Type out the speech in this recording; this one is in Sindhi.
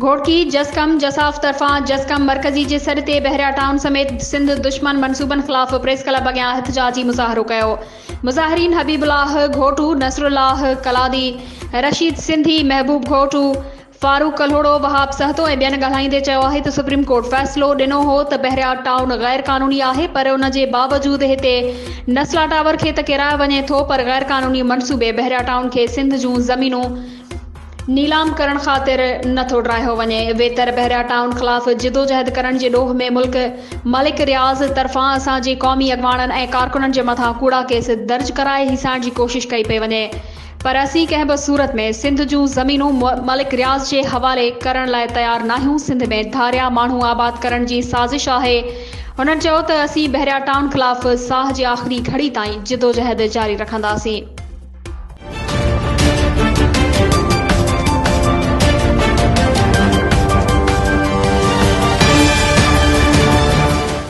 گهوٽڪي، جسقم، جساف طرفان جسقم مرڪزي جي سڏ تي بحريا ٽائون سميت سنڌ دشمن منصوبن خلاف پريس ڪلب اڳيان احتجاجي مظاهرو ڪيو. مظاهرين حبيب الله گهوٽو، نصرالله ڪلادي، رشيد سنڌي، محبوب گهوٽو، فاروق ڪلهوڙو، وهاب سهتو ۽ ٻين ڳالهائيندي چيو آهي ته سپريم ڪورٽ فيصلو ڏنو هو ته بحريا ٽائون غير قانوني آهي پر ان جي باوجود هتي نسلا ٽاور کي ته ڪيرايو وڃي ٿو پر غير قانوني منصوبي بحريا ٽائون کي سنڌ جون زمينون نيلام ڪرڻ خاطر نه ٿو ڊاهيو وڃي. ويتر بحريا ٽائون خلاف جدوجهد ڪرڻ جي ڏوهه ۾ ملڪ ملڪ رياض طرفان اسان جي قومي اڳواڻن ۽ ڪارڪنن جي مٿان ڪوڙا ڪيس درج ڪرائي هيسائڻ جي ڪوشش ڪئي پئي وڃي پر اسين ڪنهن به صورت ۾ سنڌ جون زمينون ملڪ رياض جي حوالي ڪرڻ لاء تيار ناهيون سنڌ ۾ ڌاريا ماڻهو آباد ڪرڻ جي سازش آهي هنن چيو ته اسين بحريا ٽائون خلاف ساهه جي آخري گهڙي تائين جدوجهد جاري رکنداسين.